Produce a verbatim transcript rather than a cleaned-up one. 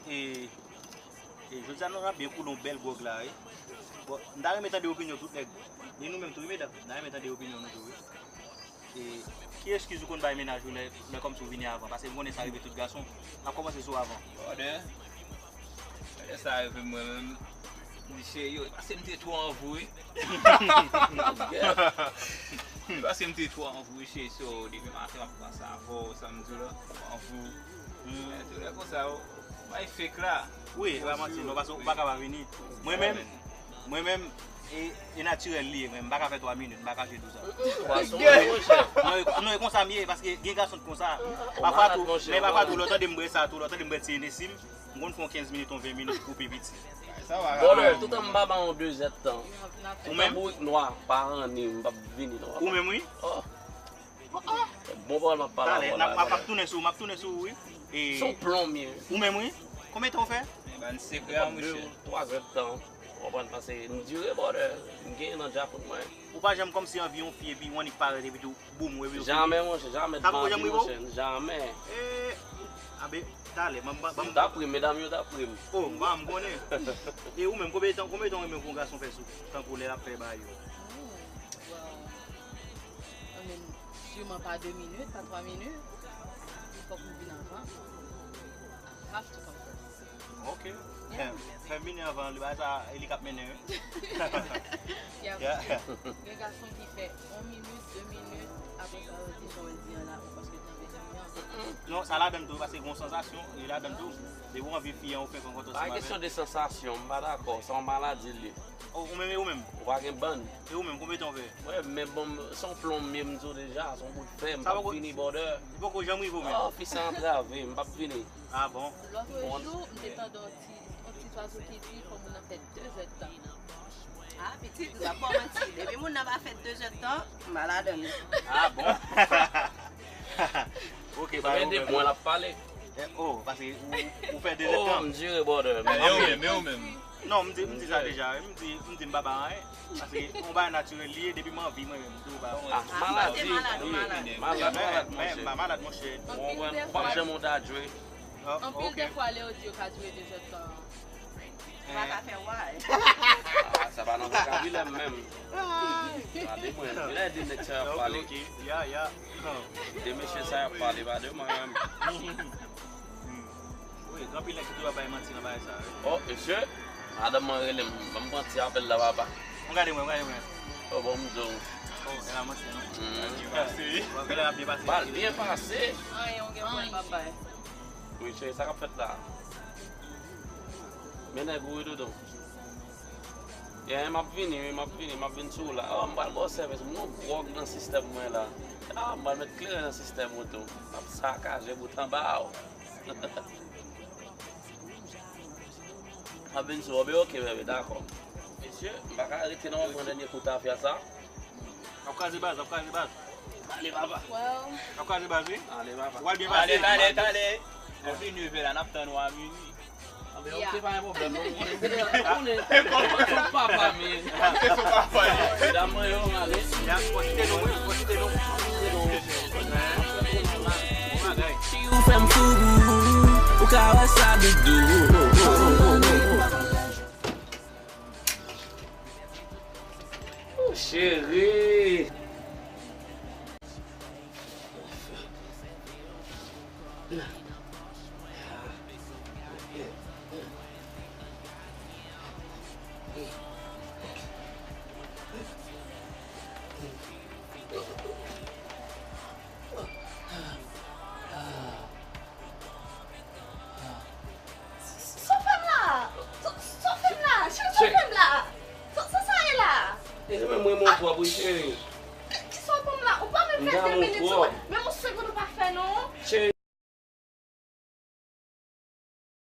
E, e jodi a nou ap byen koule yon bèl gwòg la, wi. Bon, m ta renmen tande opinyon tout nèg. E nou menm tou, wi, medam, m ta renmen tande opinyon nou tou, wi. E ki eskiz ou konn bay mennaj ou lè, lè kòmsi ou vini avan? Paske m konnen sa rive tout gason. N ap kòmanse sou avan. Brother, lè sa rive mwen menm, m di cheri, yo, paske m te twò an vou, wi. Paske m te twò an vou, wi, cheri, so, depi maten m ap panse avè w, sa m di w la, twò an vou. Tou lè konsa, bay fake la. Wi, e pa manti, non, paske ou pa ka pa vini. Mwen menm, mwen menm, e, e natirèl li ye, mwen, m pa ka fè twa minit, m pa ka jwe douze an. Non, e, non, e konsa m ye, paske gen gason ki konsa. Pafwa tou, men pafwa tou, lè w tande m bwè sa tou, lè w tande m bwè ti Hennessy m, m konn fè yon kenz minit, yon ven minit pou pi piti. Sa va. Brother, toutan m pa ba yon de zèdtan. Ou menm? Toutan bourik nwa pa ranni, m p ap vini non. Ou menm, wi. Oh. Bon pawòl m ap pale avè w la. M ap tounen sou, m ap tounen sou ou, wi. E se yon plonbye. Ou menm, wi. Konbyen tan ou fè? E ba n sekrè a, monchè. De, twa zèdtan. Ou konprann, paske m dire, brother. M genyen nan djakout mwen. Ou pa janm kòmsi anvi yon fi epi w annik parèt epi tou boum, epi w fini. Jamè, monchè, jamè. Sa poko janm rive w? Monchè, jamè. E, a ben, talè, ban m, ban m. Yo ta pri m, medam yo ta pri m. Oh, m pa, m konnen. E ou menm, konbyen tan, konbyen tan w renmen pou yon gason fè sou, tankou lè l ap fè bagay yo? Oh, well, I mean, sûrement pa de minit, pa twa minit. Fòk m vin avan. I have to come first. Ok. Yeah. Fè, fè m vini avan, li bagay sa, e li k ap mennen, wi. Yeah. Gen gason ki fè yon minit, de minit, apre sa, yo di, jan w di an la, ou paske tanbe sou mwen. Non, sa ladann tou, paske gen yon sansasyon, li ladann tou. Depi w anvi fi an, ou fenk rankontre ansanm avè l. Pa kesyon de sansasyon, m pa dakò, se yon maladi l ye. Oh, ou menm, e ou menm? Ou pa gen bann. E ou menm, konbyen tan w fè? Mwen, men bon, se yon plonbye m di w deja, se yon bout fè, m p ap vini, brother. Li poko janm rive w menm? Oh, fi sa antrave, m p ap vini. Ah bon? Lòt jou, m te tande yon ti, yon ti zwazo ki di, fò moun nan fè de zèdtan. Ah, pitit, m p ap ba w manti. Depi moun nan pa fè de zèdtan, m pa ladann. Ah bon? Ok, ba yo menm. Depi mwen l ap pale. Eh, oh, paske ou, ou fè de zèdtan. Oh, m dire, brother. Men ou menm, men ou menm. Non, m di, m di sa deja, wi. M di, m di m pa ba anyen. Paske yon bagay natirèl li ye, depi m anvi mwen menm, m toujou ba anyen. Ah, maladi, malad, malad, malad, monchè. M pa malad, monchè. Ou konprann? Ou p ap janm yon dadjwe. Anpil defwa, lè yo di yo ka dire de zèdtan. Ou pa ka fè why. Ah, sa pa nan vokabilè m menm. Gade mwen, lè de nèg sa y ap pale. Ok, ok. Ya, ya. De mesye sa y ap pale, pa de mwen menm. Wi, gen anpil nèg ki toujou ap bay manti nan bagay sa, wi. Oh, mesye, madanm mwen rele m. Ban m pran ti apèl la, papa. Ou gade mwen, ou gade mwen. Oh, bon, m di w. Oh, e la manti, non? Byen pase. Bal byen pase. Anyen, ou gen pwoblèm, papa. Wi, cheri, sa k ap fèt la? Men nèg ou wi, Dodo. Yeah, m ap vini, wi, m ap vini, m ap vin sou ou la. Oh, m pral ba w sèvis, m gon gwòg nan sistèm mwen la. Ah, m pral met kleren nan sistèm ou tou. M ap sakaje bout anba a w. M ap vin sou ou, bebe, ok, bebe, dakò. Mesye, m pa ka rete non, m pran dènye kou tafya sa. Ap kraze baz, ap kraze baz. Ale, papa. Ap kraze baz, wi. Ale, papa. Ou pral byen pase. Tale, tale, tale. Kontinye fè la, n ap tann ou a minui. Anben, ok, pa gen pwoblèm, non. Ou konnen, ou konnen, ou konnen, se papa m ye. Se papa m ye. Medam mwen yo, ale. Ya, pwofite nou, wi, pwofite nou. Bon bagay. Ou fè m fou, ou ka wè sa, doudou. Oh, cheri. Sa w fè m la? Sa w fè m la? Cheri, sa w fè m la? Sa sa ye la? E se menm mwen mwen twòp wi cheri. Kisa w ban m la? Ou pa menm fè de minit sou mwen. Menm yon segonn ou pa fè non. Cheri.